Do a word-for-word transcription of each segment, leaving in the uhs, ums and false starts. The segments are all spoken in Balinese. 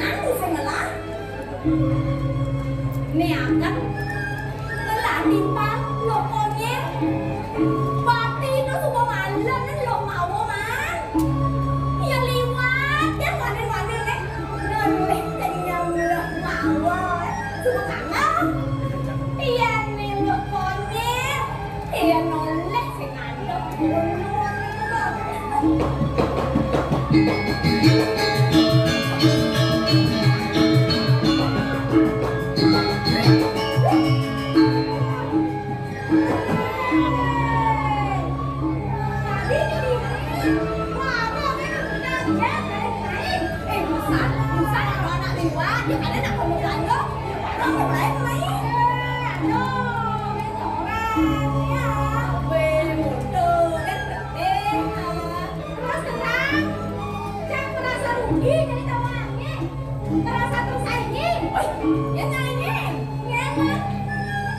Aku sing ngelah. Neaken. Ngelah timpal, lo konyil. Pati no suka malen, lo mawa, Man. Ya liwat, ya wanen-wanen, eh. Noleh kenyang lo mawa, eh. Suka kangen. Iya, nih lo konyil. Iya, noleh sing ngadep. Terus terang, cang merasa rugi jadi tawarannya. Merasa tersaingi. Wih, ya nyaingi. Ngelah.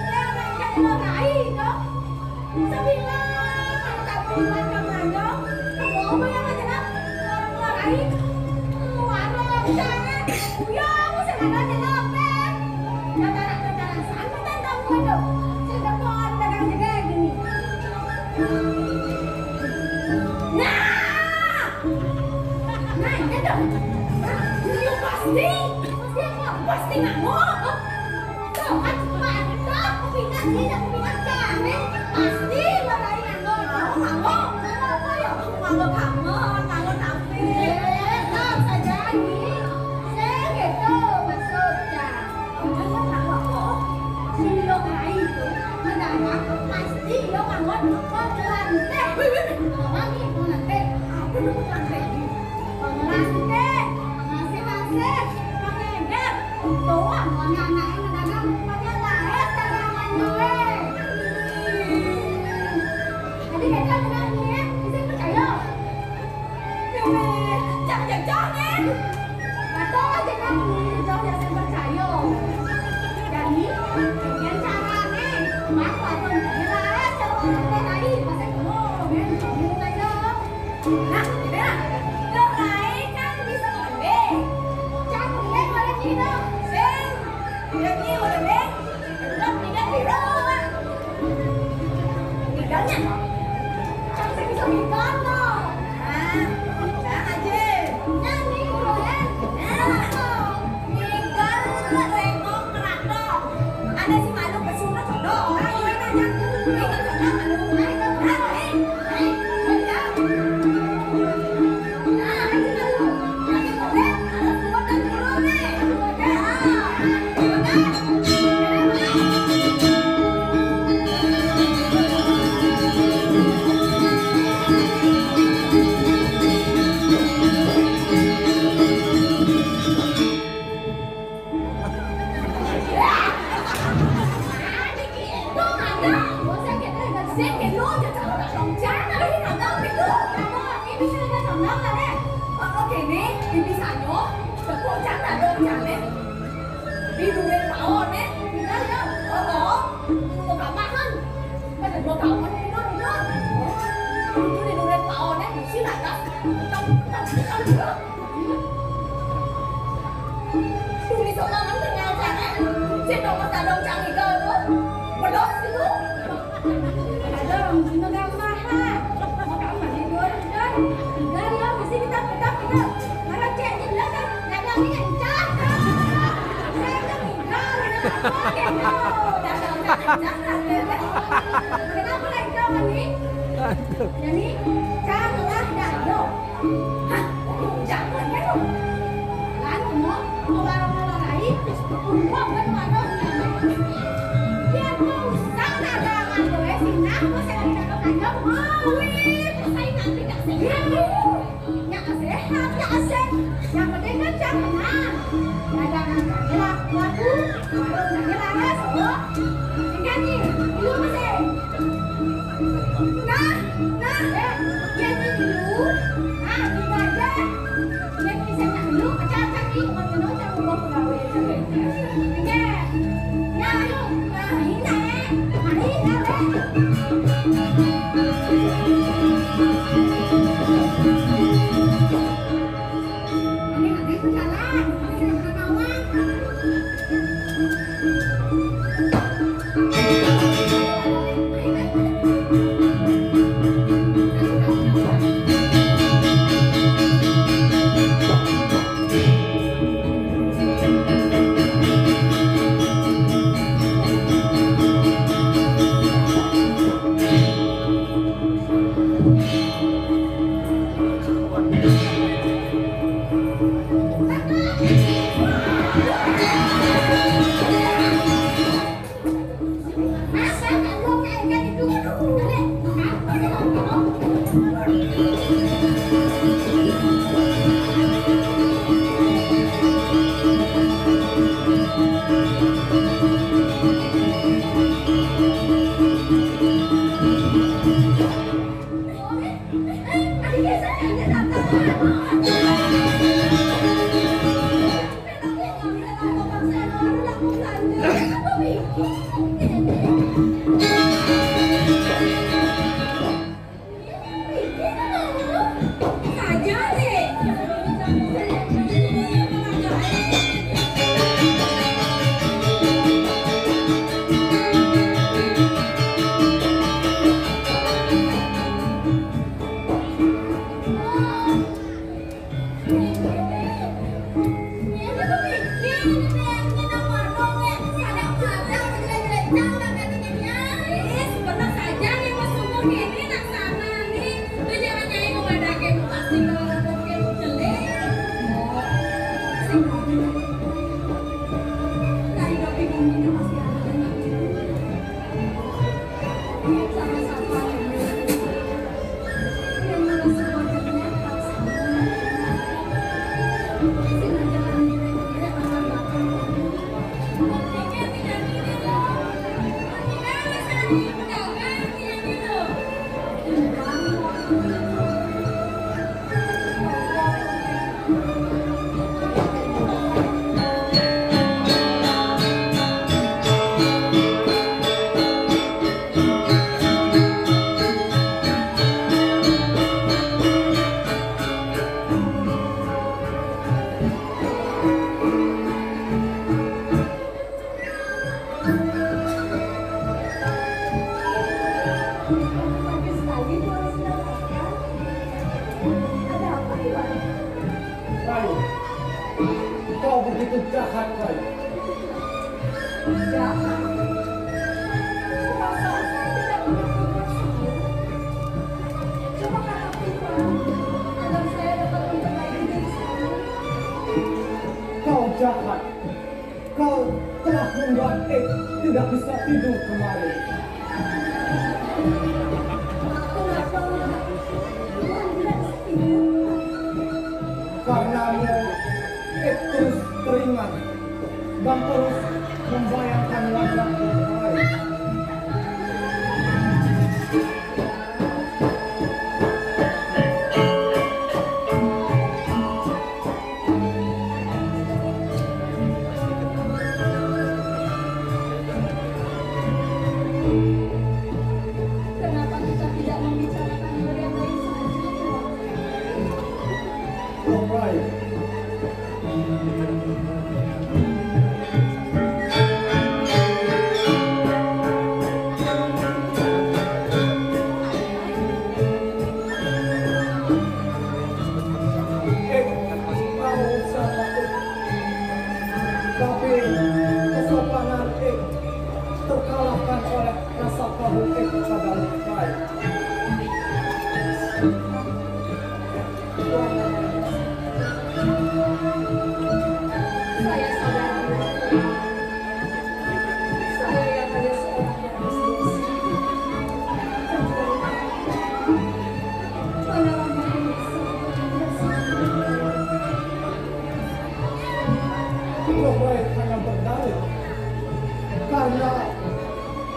Ya, macam lo rai, dong. Sebilang, kalau tak berubah kemana, kamu apa yang aja nak? Orang lo rai. Warung, jangan. Ya, aku sengaja nyelopet. Tentara-tentara sana, tentara muda. Saya depan, dagang jaga gini. Nah! Nah, itu. Nah, itu pasti. Pasti apa? Pasti ngamuk. Tuh, kan, mantap. Pingat, pingat, pingat, jangan. Pasti lo lari ngamuk. Ngamuk, ngamuk. Ngamuk apa ya? Ngamuk kamu, ngamuk tapi. Eh, tak usah jadi. Saya gitu maksudnya. Sing lo rai itu, mendadak pasti lo nganggon pengelantik. Wih, wih, wih. Apa nih pengelantik? Apa tuh pengelantik? Pengelantik, masing-masing, pengecer. Tuh, anak-anaknya mendadak pada laes dagangan gue. Jadi kita benar nih ya, bisa percaya. Cang, cang, cang, eh. Kata aja kan, cang yang saya percaya. Jadi, yang cara nih, aku atau jelas, kalau orang lain, masa kamu, kan, kamu aja. Nah, gitu ya. Lo lain kan bisa ngombe. Cang, dia boleh gitu. Sing. Dia boleh, Bang. Lah, tiga piro, Wak? Tiganya? Kan sing iso mikir, no. Nah, nah, aja. Nyanyi, bro, ya. Nah. Mikir, rengkong, keratok. Ada si makhluk pesunat, no. Ayo, nanya. Mikir, keratok, makhluk. Ayo, ayo, ayo. Sing kene aja cah ora dong, jan iki nang tau pitu. Ini sudah nang tau ta, Dek? Kok kene iki bisa nyo? Tepuk jan ta dong jane. Di duwe paone. Iya, ya. Oh, oh. Kok gak paham? Pada dua tahun ini dong, dong. Itu di duwe paone, sing atas. Tong, tong, tong, tong. Tuli sama kan kenal kan? Si nomor tadong cang iga tu. Belos itu. Ada orang Cina kan maha. Maka mandi dua orang kan. Tinggal ya, mesti kita tetap kita. Kalau cek ni belas kan, dagang ni kencang. Saya kan tinggal. Kenapa lagi kau ni? Jadi, cang lah dah dong. Hah? Jangan, kan? Lalu, mau, mau barang-barang lain, umpam kan barang. Biar kau usah ada aman, gue sih, nah, gue saya lagi cakap aja. Oh, wih, saya nanti tak sehat. Ya, sehat, ya, sehat. Yang penting kan jangan menang. Dagangan kami laku, warung kami laris, oh. Ingat nih, dulu masih. Nah, nah, eh, dia ini dulu. Nah, kita aja. Dia ini saya dulu, acak-acak nih, bukan kenal, cak, bukan pegawai. Ingat. Nah, nah, ini, eh. Nah, ini, nah, eh. Rai, kau begitu jahat, Rai. Jahat? Perasaan saya tidak pernah berbuat salah. Coba katakan, Rai, agar saya dapat memperbaiki diri saya. Kau jahat. Kau telah membuat Ek tidak bisa tidur kemarin. Karenamu, Ek terus teringat dan terus membayangkan wajahmu kemarin. Kenapa kita tidak membicarakan hal yang lain saja, ya? Alright. Eh, kamu usah takut. Tapi kesopanan, eh, terkalahkan oleh rasa kabur, eh, kepada Lukai. Saya sadar diri. Saya yang hanya seorang gadis dosa. Mana lama bisa bersama. Lukai hanya berdalih karena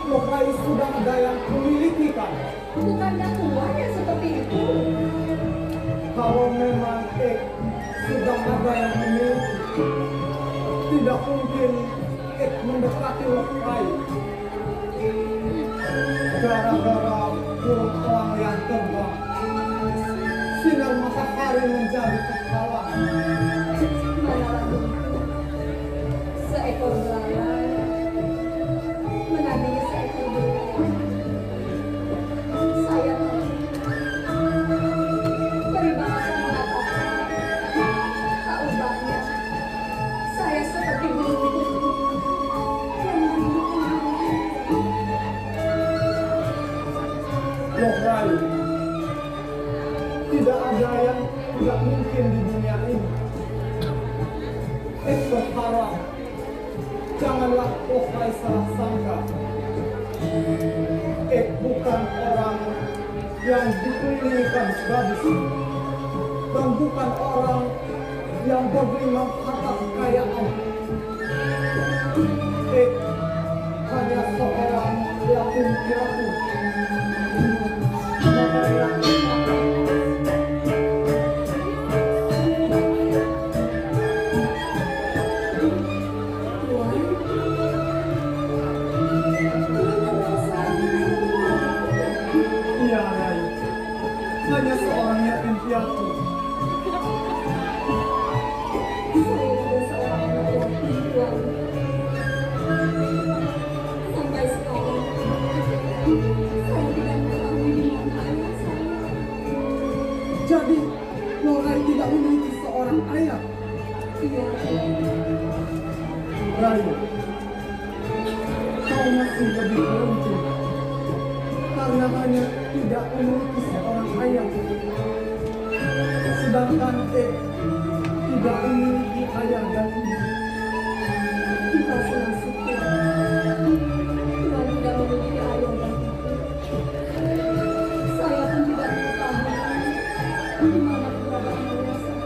Lukai sudah ada yang memiliki, kan? Bukankah tuanya seperti itu? Kalau memang Ek sudah ada yang memiliki, tidak mungkin Ek mendekati Lukai. Gara-gara burung elang yang terbang, sinar matahari menjadi terhalang. Malam itu, seekor belalang menandingi seekor burung elang. Saya tahu. Peribahasa mengatakan, tak ubahnya, saya seperti burung kutu yang merindukan burung. Loh, Rai, tidak ada yang tidak mungkin di dunia ini. Eh, berharap, janganlah, oh hai, salah sangka. Eh, bukan orang yang dikelilingi gadis, dan bukan orang yang bergelimang harta kekayaan. Eh, hanya seorang yatim piatu. Iya, Rai. Hanya seorang yatim piatu. Saya juga seorang anak yatim, Tuan. Sampai sekarang, saya tidak mengetahui di mana ayah saya. Jadi, Norai tidak memiliki seorang ayah? Iya. Rai, kau masih lebih beruntung karena hanya tidak memiliki seorang ayah. Sedangkan eh tidak memiliki ayah dan ibu. Kita senang syukur Tuhan tidak memiliki ayah dan ibu. Saya pun tidak mengetahui di mana keberadaan ayah saya.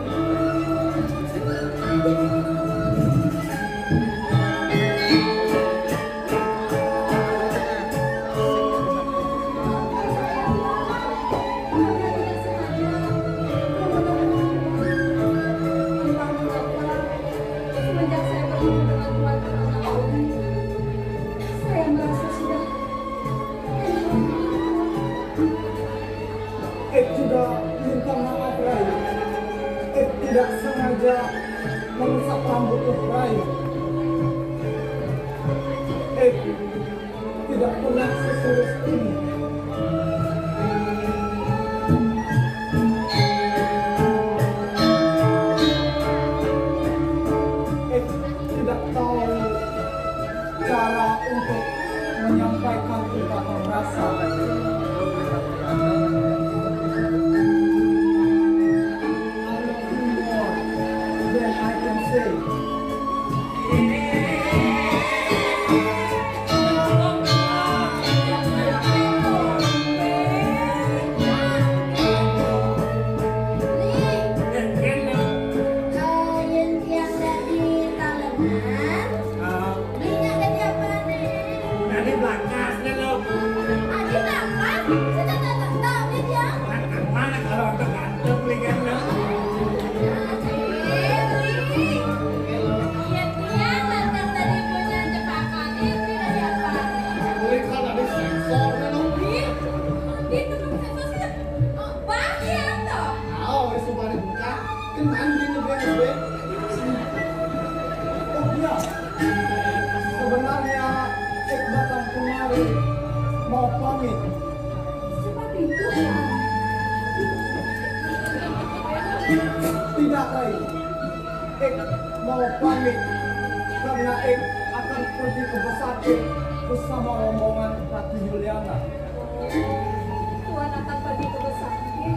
Semenjak saya bertemu dengan Tuan Fernando, saya merasa sudah kehilangan Tuan. Eh, juga minta maaf, Rai. Eh, tidak sengaja mengusap rambut, Rai. Eh, tidak pernah seserus ini. Eh, tidak tahu cara untuk menyampaikan ungkapan rasa. I love you more than I can say. Kain yang dari talenan. Ah. Belinya dari apa nih? Dari belakang, lo. Adi belakang? Saya tak tahu, tahu dia. Belakang mana kalau untuk ganteng, beli kan, lo? Iya, iya, lantas tadi punya jebakan ini dari apa? Beli kalau dari sensor, lo. Ih, di tukang sensor sih. Oh, banyak, toh. Tahu, ya, sumpah dibuka. Kan mandi, ngebel, ngebel. Oh, iya. Sebenarnya, Cek datang kemari mau pamit. Seperti itu, ya. Tidak, Rai. Ek mau pamit karena Ek akan pergi ke Besakih bersama rombongan Ratu Juliana. Tuan akan pergi ke Besakih?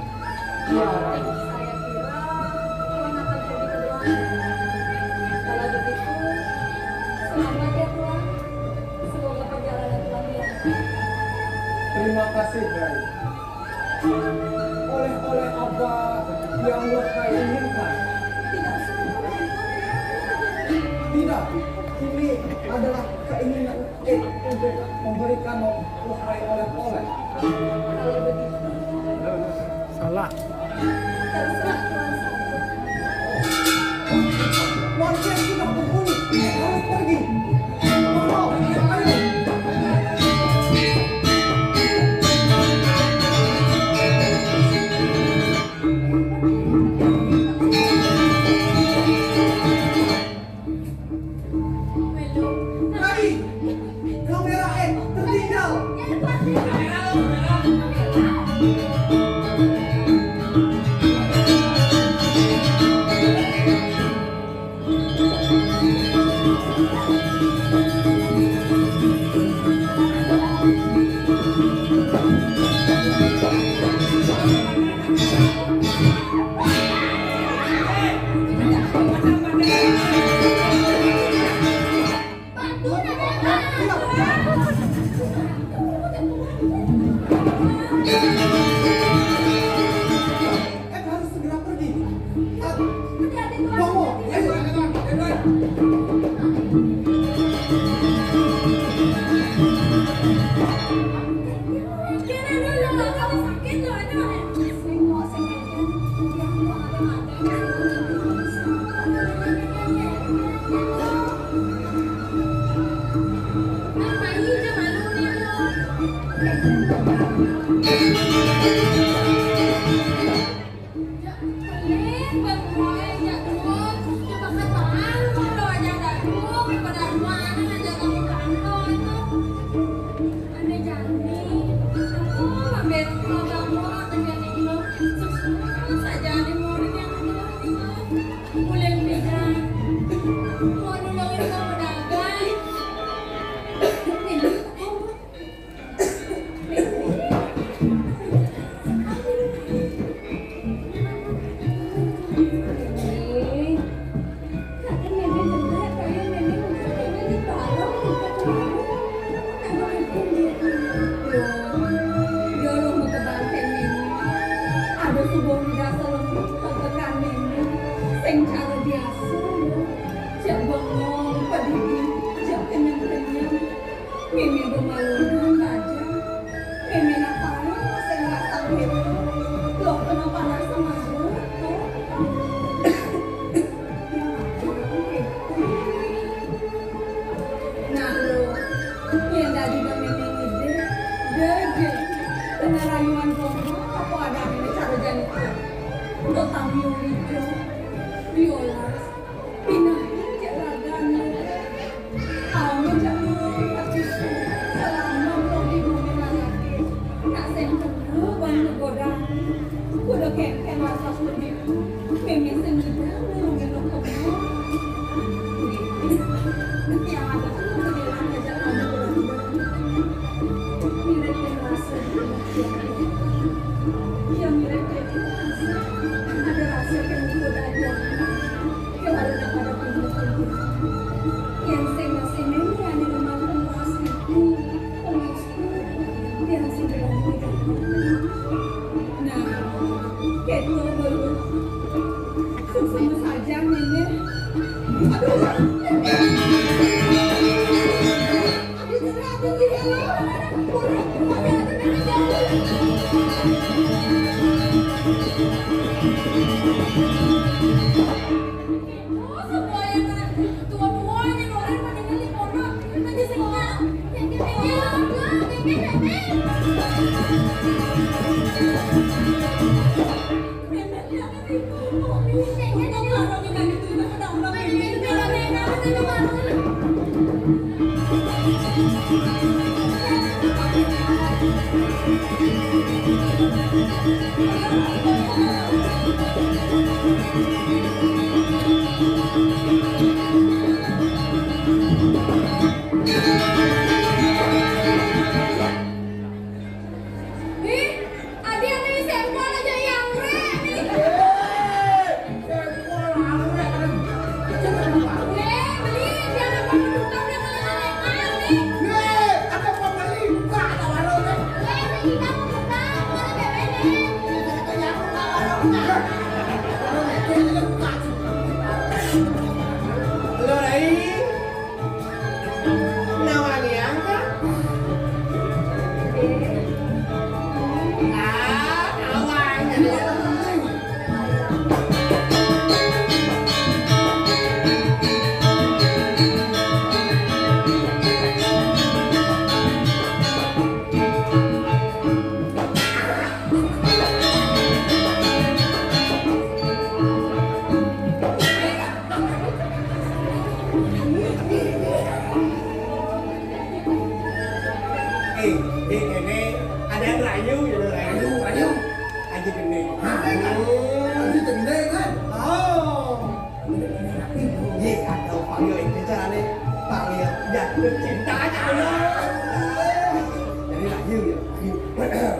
Iya, Rai. Saya kira Tuan akan pergi ke Belanda. Kalau begitu, selamat ya, Tuan. Semoga perjalanan Tuan dilancarkan. Terima kasih, Rai. Oleh-oleh apa yang Luhai inginkan? Tidak usah diperhatikan. Tidak, ini adalah keinginan Dik untuk memberikan Luhai oleh-oleh. Kalau begitu, salah. Terserah Tuan saja. Warga sudah berbunyi, harus pergi. Mama, ayo. Rai, kamera eh tertinggal. Sing cara biasa, cek bengong, pedidi, cek kenyang-kenyang. Mimi bemalunan aja. Mimi nak panas, saya ngerasa gitu. Loh, kenapa nggak semangat tuh? Nah, lo, yang tadi bang Mimi ngide, dede, dengan rayuan gombal, apa ada ini cara jani tuh? Lo tamu itu, biolas, pinahin cek ragane. Kamu jangan tapi selama belum di bumi lagi. Tak sing kena bang goda. Kuda kengkeng rasa sedih. Mimi sing ngidang nulungin lo kebun. Yang ada tuh kebetulan aja kamu berdua. Mirip yang rasa. Yang mirip yang rasa. Ada rasa yang kuda aja. Yang ada pada pintu. Yang sing masih mimi ada rumah rumah. Nah, keto dulu. Sesama saja, Nene. Aduh. Aduh, cerai aku gini, loh. Kurang, kurang, ada yang jauh. Oh, semuanya, Nene. Tua-tuanya, Nene, mendingan di pondok. Nanti sing Ih, adi adi sempol aja yang rek nih. Sempol, arek, kan. Eh, beli, jangan pakai tukang yang lelekan nih. Eh, ada pembeli, buka, ada warung, eh. Eh, kita mau tukang, mana bebeknya? Kita nyamuk, nggak warungnya. Warung itu, ini buka. Halo, Rai. Nawani angka? Ah, nawani. Eh, eh, ini ada yang rayu, ya, rayu, rayu. Aji Gending. Hah? Aji Gending, kan? Oh. Ini ada panggil ini caranya. Panggil jatuh cinta, caranya. Jadi rayu, ya, rayu.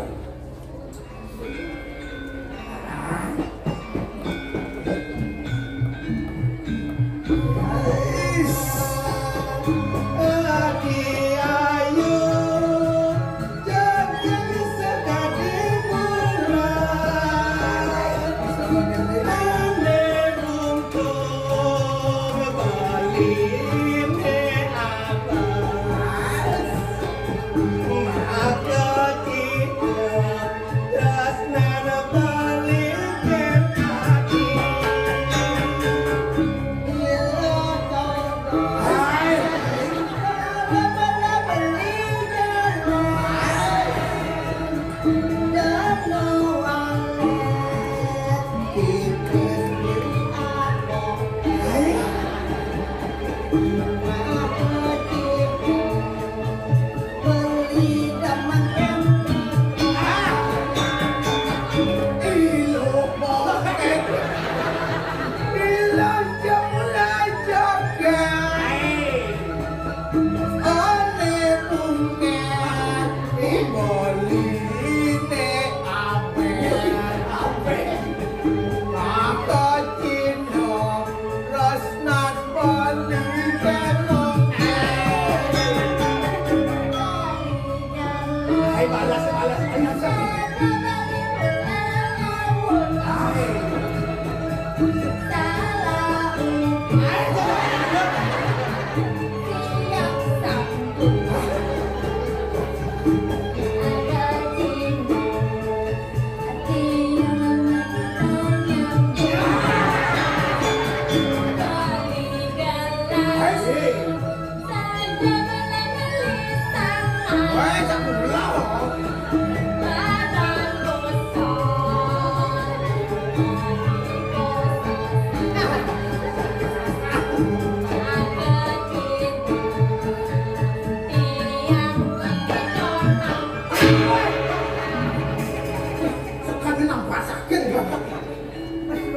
Sekali nang pasakin.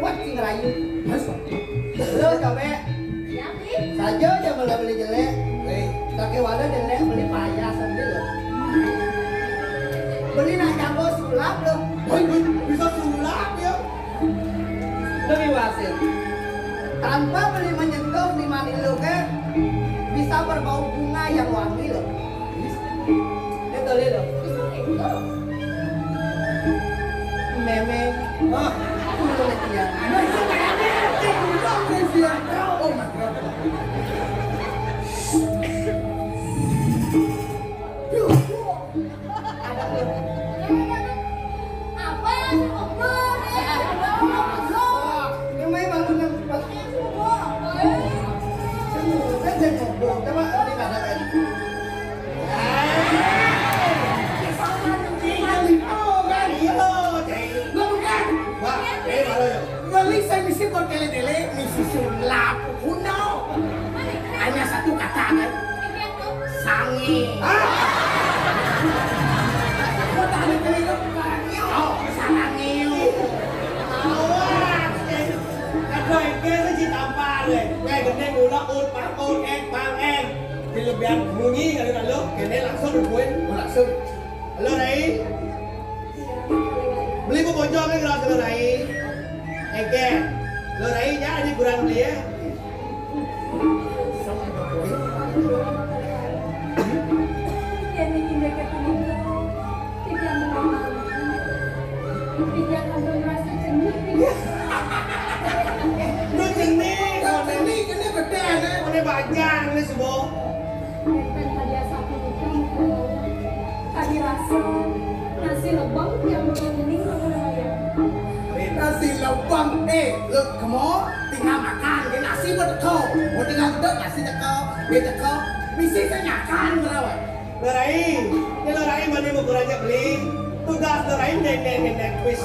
Kuat sing rayu. Lo coba. Saja aja malah beli jelek. Pakai wadah jelek, beli payah sambil lo. Beli nak jago sulap lo. Woi, woi, bisa sulap ya? Lebih wasit. Tanpa beli menyentuh di mani lo ke, bisa berbau bunga yang wangi lo. Betul itu. Meme. Wah, itu dia. Oh my God. Duh. Apa? Namanya bangun jam empat. Coba, ini ada kan. Wah, eh, malu ya. Wali saya misi kok tele-tele, misi sulap kuno. Hanya satu kata kan. Sangi. Hah? Kok tadi tele lo? Oh, sangi. Awas, eh. Aduh, iki sing ditampar, eh. Kayak gede gula, ul, pang, ul, ek, pang, ek. Di lebihan bunyi kali lalu, kene langsung dibuin, oh, langsung. Halo, Rai. Beli bu bojong kan kalau halo, Rai. Eke. Halo, Rai, ya, di kurang beli ya. Jadi, tidak ketemu. Tidak mengenal. Tidak ada merasa jenuh. Lu jenuh, kalau jenuh, jenuh gede, ya. Udah bajang, ini semua. Kan tadi asal nikah, tadi rasa nasi lebang yang begini, ya. Nasi lebang, eh, lu kemo, tinggal makan, ini nasi buat kau. Mau tinggal gede, nasi teko, dia teko. Misi saya makan, berapa? Lorai, ini Lorai mana mau kurangnya beli? Tugas Lorai neng neng neng neng kuis.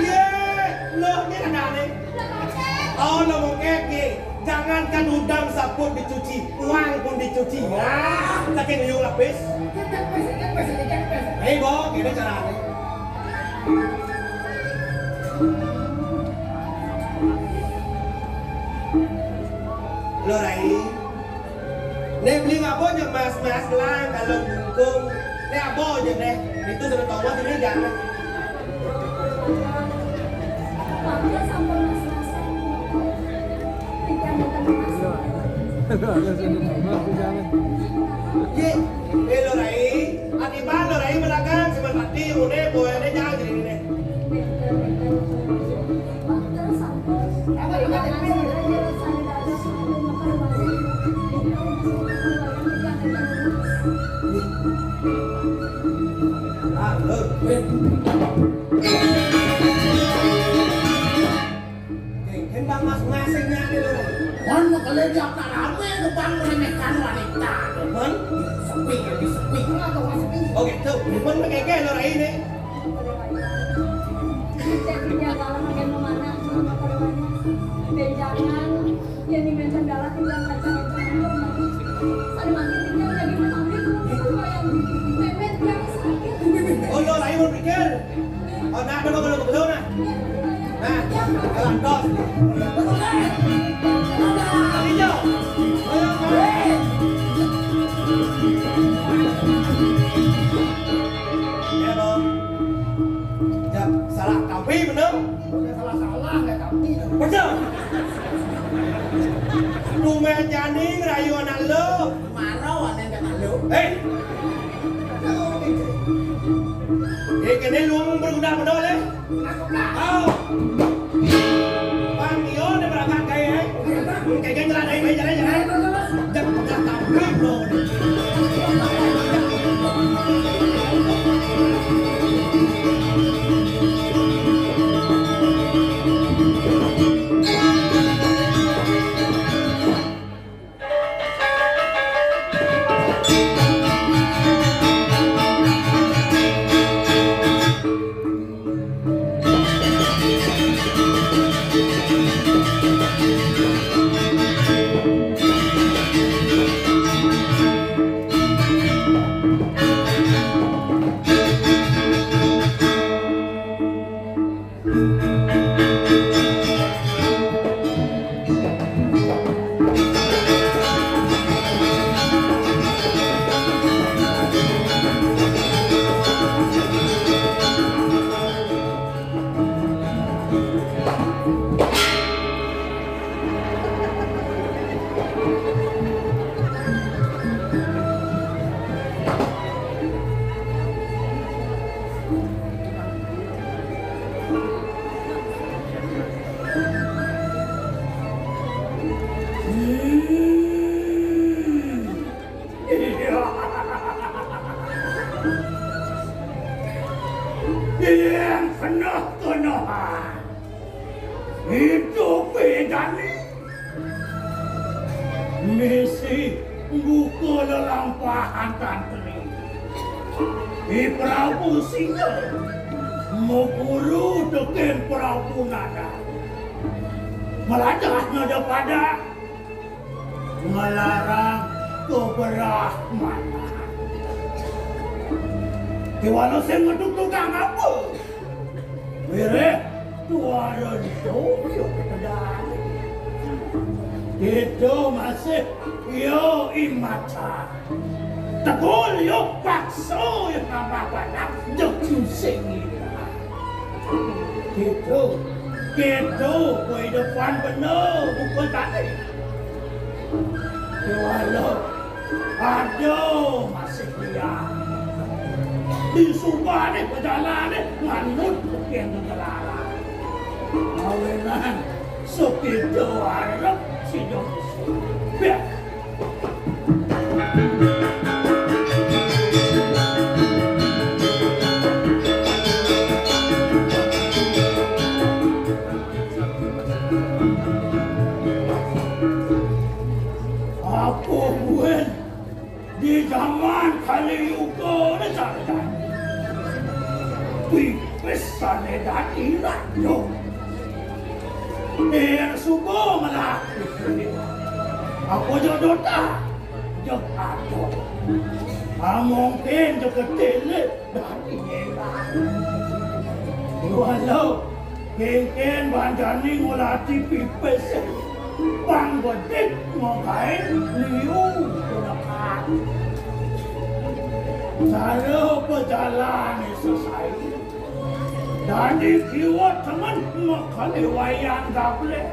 Ye, lo ini ada nih. Oh, lo mau kek ye. Jangankan udang saput dicuci, uang pun dicuci. Wah, saking uyung lapis. Hei, Bo, gini caranya. Lorai. Nek beli ngapa aja mas-mas lang kalau bungkung. Nek apa aja deh. Itu sudah tahu sini jangan. Bangga sampai mas-masan. Tidak ada teman mas. Ye, eh, Lorai, ati ba Lorai berdagang sama mati, udah boyane jangan jadi ini. Bangga sampai. Apa, apa, apa? Mungkin bang masing-masingnya gitu. Kan makalih dia tak rame ke bang meremehkan wanita. Bang? Sepi, lebih sepi. Oke, tuh, bang pakai kayak lo ini. Tidak, tidak, kalau makin memanah, sama korbannya. Dan jangan, ya, di meja dalam tidak kacang itu. Ada makin tidak lagi mengambil, itu yang mepet, yang sakit. Oh, lo lain mau pikir. Oh, nah, ada mau belum, belum, nah. Nah, jalan tos. Hijau. Ayo, Bang. Ya, Bang. Ya, salah kampri bener. Salah-salah, nggak kampri. Bener. Lu main jani ngerayu anak lu. Marau aneh nggak lu. Hei. Hei, kene lu berguna bener, eh. Au. Bang, iyo, dia berangkat kayak, eh. Kayak jalan, eh, jalan, jalan. Jangan pernah tahu, bro. Yang penuh-penuhan. Itu bedane. Misi buka lelampahan tantri. Di Prabu Singa, meguru tekén Prabu Nada. Melajah nada pada, ngelarang keberahmanan. Kéwala sing ngeduk tukang apa? Wiréh tuara ento ya kedal. Kita masih ya imata. Tegul ya paksa ya tambah banyak jek sing ira. Kita, kita kehidupan bener bukan tadi. Walau ada masih liya. Di subané pejalané manut kén gegelaran. Awinan sepéda arep sida. Biar. Apa buin di zaman Kali Yuga ni sajan? Pipis sané dadi raja. Yen suba malah apa jodoh ta? Jog adoh. Ah, mungkin jog ketele. Walau kénkén banjani ngulati pipis, pang bedik magaé liu gunekan. Cara pejalané sesai. Dadi kiwat temen makane wayang gablek.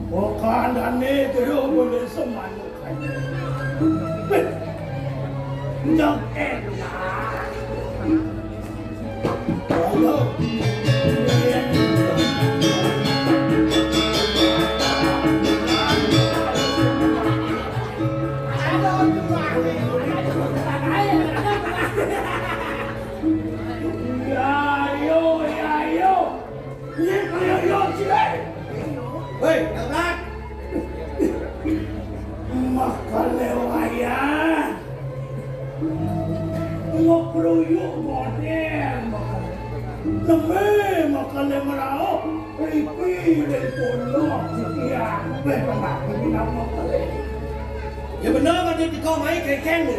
Bukan dane jero boleh semanuk. Model makale. Neme makale meraup. Riki dan pondok sitiang. Beh, pernah ini nama makale. Ya benar, kan dia tiko mai kengkeng ni.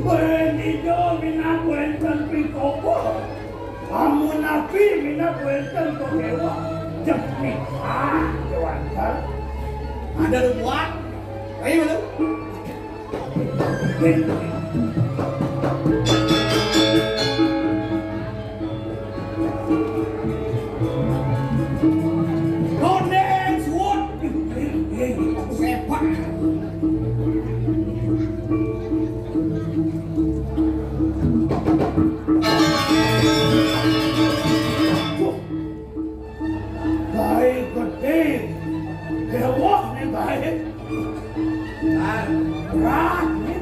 Wen ijo minat wenten pikoko. Amun napi minat wenten pakewa, jepit ah, wenten. Ada buat. Ayo lu. Kondeng suut. Sepak. Baik gedé. Déwah né baik. Berat né.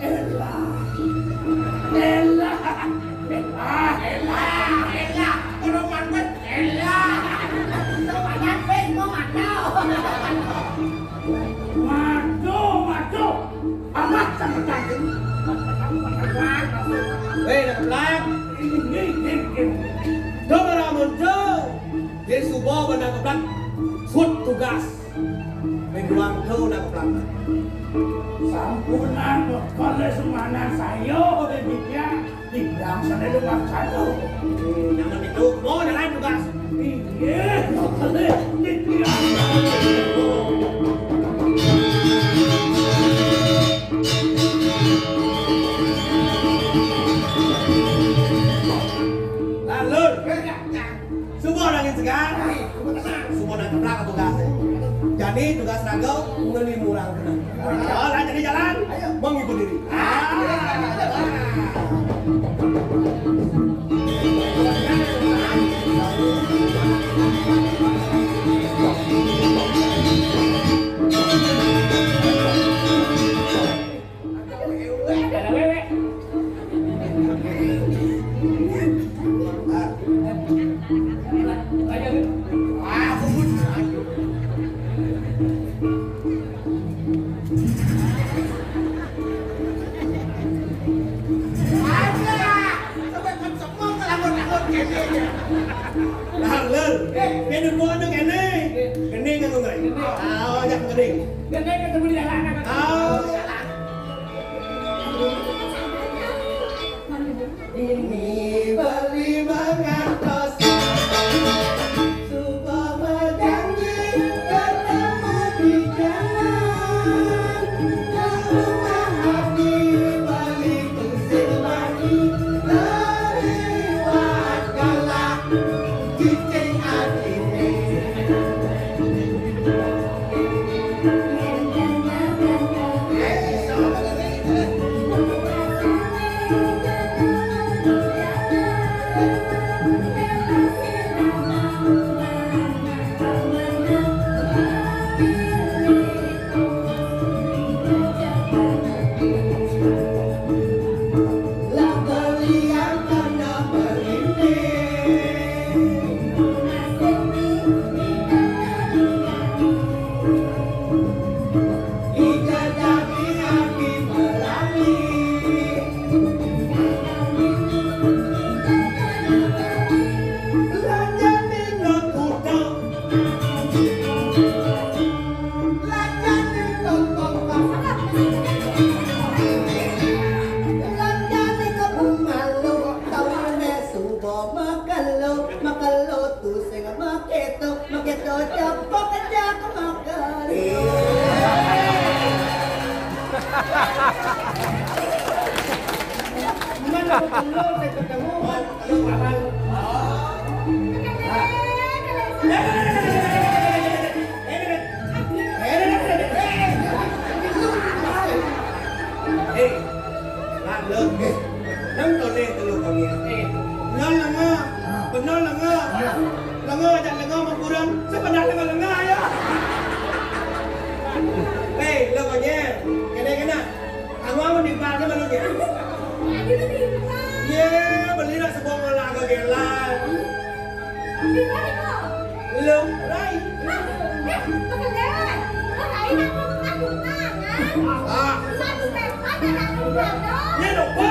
Elah. Elah. Ah, elah, elah. Kalau mantan, elah. Kalau mantan, wis mau mantan. Madu, madu. Amat sama tadi. Weh, nak keblak. Ini, ini, ini. Dong, orang muncul. Dia subuh benar keblak. Sut tugas. Mingguan tu nak pulang. Sampunan, kalau semangat saya, oleh dia, dibilang sana dengan saya. Hmm, jangan itu. Mau jalan tugas. Iya, boleh. Dibilang. Lalu. Subuh angin segar. Subuh nang keblak tugas. Jadi tugas raga, mulai murang. Jalan jadi jalan, menghibur diri. Ah. Nah, Lur. Kéné buana kéné. Gending kan, Gung? Gending. Ah, ajak gending. Gending ketemu di jalanan. Ah. Ini beli mangantos. Suba bajanji ketemu di jalan. Ka rumah abdi beli tusing madu. Lewat galak. Suba makelo, makelo tusing makéto, makéto cepok jak makelo. Mana ketemu, ketemu, ketemu. Eh, Lan, Lun. Eh, nang tone telu kami. Eh, nang lenga. Bener lenga. Lenga ajak lenga makurang. Sebenarnya lenga ya. Eh, lo konyol. Kena-kena. Mama di ba ni ma lu ni. Ye, beli nak sebong la ka ke la. Lu rai. Ah. Ye lo ba